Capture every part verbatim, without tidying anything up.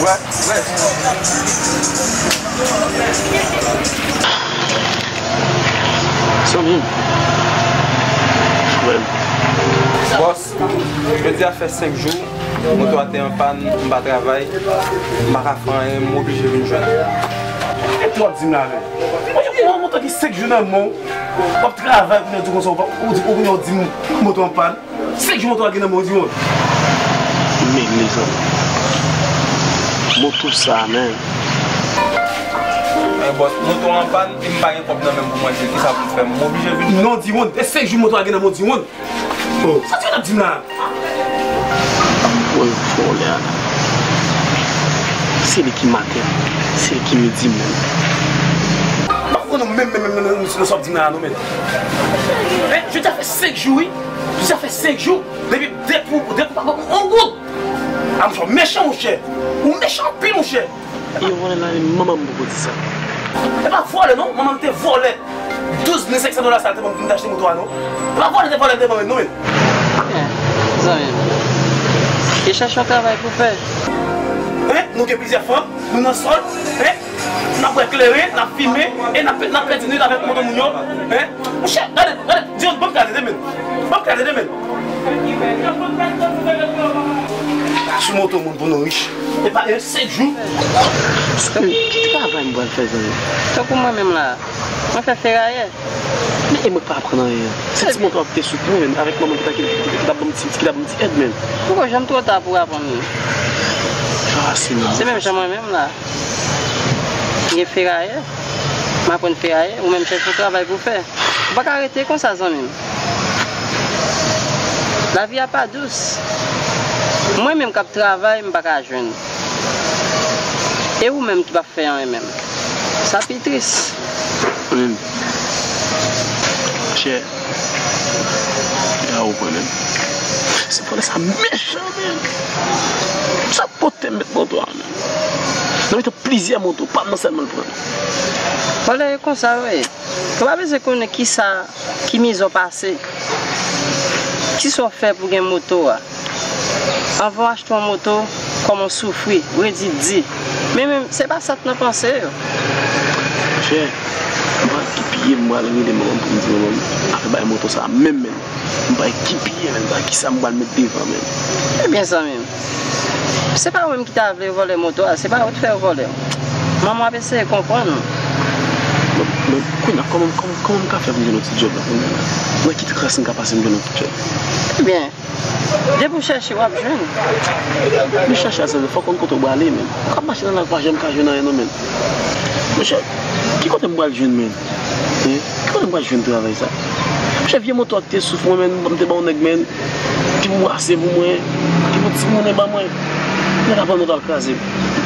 Wè, wè. Sanble. Wè. Bòs, jodi a fè senk jou, moto a te an pàn, m pa travay, m pa ka fè anyen, m oblije vin jwenn. E w ap di m la menm. Mwen, mwen, moto ki senk jou nan men w, w ap travay, kounye a w di konsa, ou pa, ou di, ou kounye a w di m moto an pàn. Senk jou moto a gen nan men w, di mwen. Men, mezanmi. Moto sa, men. Men bòs, moto an pàn, e m pa gen kòb nan men m pou m achte, kisa pou m fè? M oblije vin. Non, di mwen, e senk jou moto a gen nan men w, di mwen. Oh, sa ti ap di m la? Mwen vòlè a la. Se li ki maten, se li ki midi menm. M pa konprann menm, menm, menm, menm, menm, sa w ap di m la, non, menm. Men, jodi a fè senk jou, wi. Jodi a fè senk jou. Depi de kou, de kou pa ban m yon goud. A, monchè, w mechan, monchè. Ou mechan anpil, monchè. E vòlè la, manman m poko di sa. E pa vòlè, non. Manman m te vòlè douz mil senk san dola sa l te ban m pou m te achte moto a, non. E pa vòlè te vòlè te ban m, non, men. Byen, zanmi m. E chèche yon travay pou fè. Hein? Nou gen plizyè fanm, nou nan sòl, hein? N ap bwè kleren, n ap fimen, e n ap, n ap pèdi nwit avèk moto moun yo, hein? Monchè, gade, gade, di yo, ban m kraze de men. Ban m kraze de men. Sou moto moun pou nou rich. E pa, e senk jou. Zanmi, ki travay m pral fè, zanmi? Tankou mwen menm la, mwen fè ferayè. Men e mwen k pa aprann anyen. Se ti moto a ki te soutni mwen, men avèk manman ki ta, ki, ki, ki t ap ban m ti, ki t ap ban m ti èd, men. Poko janm twò ta pou aprann li. Ah, se menm. Se menm jan mwen menm la. M gen ferayè. M aprann ferayè, ou menm chèche yon travay pou fè. Ou pa ka rete konsa, zanmi m. Lavi a pa dous. Mwen menm k ap travay, m pa ka jwenn. E ou menm ki p ap fè anyen menm. Sa pi tris. Wi. Chè. E a ou pran, men. Se vòlè sa mechan, men. Sa pote m met moto a, men. Nan mitan plizyè moto, pa m nan sèlman l pran. Vòlè e konsa yo ye. Ou pa bezwen konnen kisa, ki mizè w pase. Kisa w fè pou gen moto a. Anvan w achte yon moto, kòman w soufri, redi di. Men, men, se pa sa k nan panse yo. Monchè, m pral kipiye, m pral rele manman m pou m di manman m afè bay moto sa a menm, menm. M pral kipiye, menm, pa kisa m pral met devan, menm. Ebyen, zanmi m, se pa ou menm ki ta vle yo vòlè moto a, se pa ou t fè yo vòlè. Manman w ap eseye konprann ou. Men, men, kounye a, kòman, kòman, kòman m ka fè pou m jwenn yon ti djòb la, kounye a la? Nan ki kras m ka pase m jwenn yon ti djòb? Ebyen, depi w chèche, w ap jwenn. Men chèche a, sa vle, fò w konn kote w prale, men. W ap mache nan lari, w pa janm ka jwenn anyen, non, men. Monchè, ki kote m pral jwenn, men? Hein? Ki kote m pral jwenn travay sa? Monchè, vye moto a ki te souf mwen, men, m te ba yon nèg, men, ki pou brase pou mwen, ki pou ti monnen ban mwen. Nèg la pran moto a, l kraze.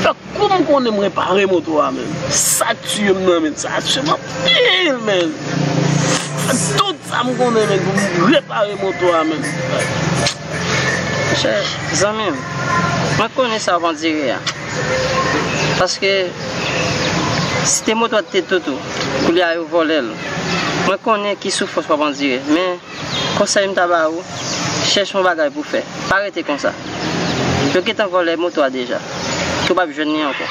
Fè kou m konnen m repare moto a, men. Sa k tiye m nan, men. Sa tiye m anpil, men. Tout sa m konnen, men, pou m repare moto a, men. Monchè, zanmi m, mwen konnen sa w ap andire a. Paske si te moto a te tout ou, koulye a yo vòlè l. Mwen konnen ki soufrans w ap andire, men konsèy m ta ba ou, chèche yon bagay pou fè. Pa rete konsa. Yo gentan vòlè moto a deja. Ou p ap jwenn li ankò.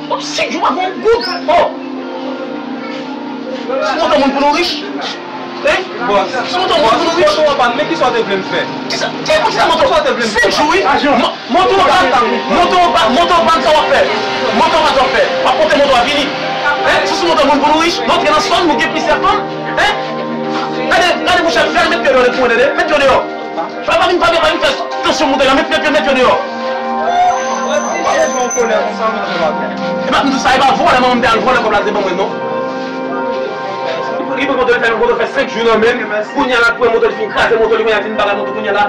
Bon, senk jou pa gon goud. Oh! Sou moto moun pou nou rich. Hein? Bòs, sou moto moun pou nou rich. Moto an pàn, men kisa w te vle m fè? Kisa? Kisa moto? Kisa w te vle m fè? Senk jou, wi. Mo-, moto an pàn, moto an pàn, moto an pàn, sa w ap fè? Moto an pàn, sa w ap fè? W ap pote moto a vini. Hein? Se sou moto moun pou nou rich. Nou antre nan sòl, nou gen plizyè fanm. Hein? Gade, gade, monchè, gade, met pye deyò pou mwen, tande. Met pye deyò. Pa, pa vin, pa vin, pa vin fè tansyon monte la, met, met, met yo deyò. E pa m di sa, e pa vòlè, manman m te al vòlè kòb la, te ban mwen, non. Li pran moto, li fè, moto fè senk jou nan men l. Kounye a, l ap pran moto, li fin kraze moto, li kounye a, fin bagay moto, kounye a la.